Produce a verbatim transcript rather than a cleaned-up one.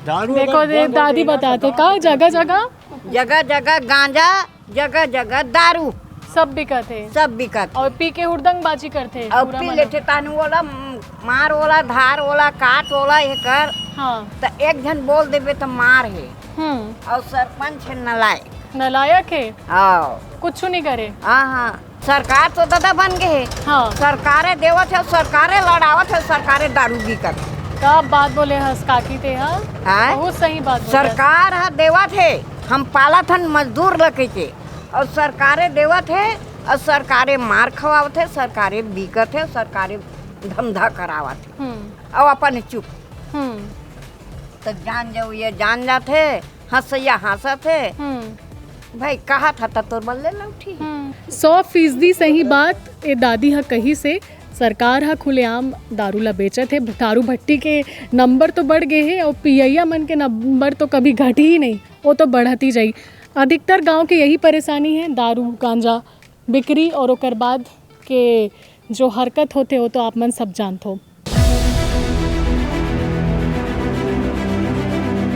दारू देखो, अगर ये बहुत दादी होती ना, बताते तो का, जगह जगह जगह जगह गांजा, जगह जगह दारू, सब बिकत हे। सब बिकत। और पी के हुड़दंगबाजी करथे और पूरा पी मन। लेथे, तानू ओला मार, ओला धार, ओला काट, ओला ये कर। हाँ। त एक झन बोल देबे त मार हे। हम्म। और सरपंच हे नलायक। नलायक हे। हाँ। कुछ नहीं करे। हाँ, हाँ। सरकार तो ददा बन गए हे। हाँ। सरकारे देवत हे, सरकारे लड़ावत हे, सरकारे दारू बिकत हे। का बात बोले हस काकी ते हा? हाँ? बहुत सही बात बोले हस। सरकार ह देवत हे, हम पालत हन मजदूर ल कहिके, और सरकारे देवत हे, और सरकारे मार खवावत हे, सरकारे बिकत हे, सरकारे धंधा करावत हे। हम्म। और अपन चुप। हम्म। तो जान जाओ, ये जान जात हे, हंसैया हंसत हे। हम्म। भाई, कहा था, त तोर बल्ले लौठी। हम्म। सौ फीसदी सही बात ए दादी ह कहिस हे। सरकार ह खुलेआम दारू ल बेचत हे। दारू भट्टी के नंबर तो बढ़ गे हे और पियैया मन के नंबर तो कभी घटी ही नहीं, वो तो बढ़त ही जाई। अधिकतर गांव के यही परेशानी है, दारू गांजा बिक्री और ओकर बाद के जो हरकत होथे, वो तो आप मन सब जानत हो।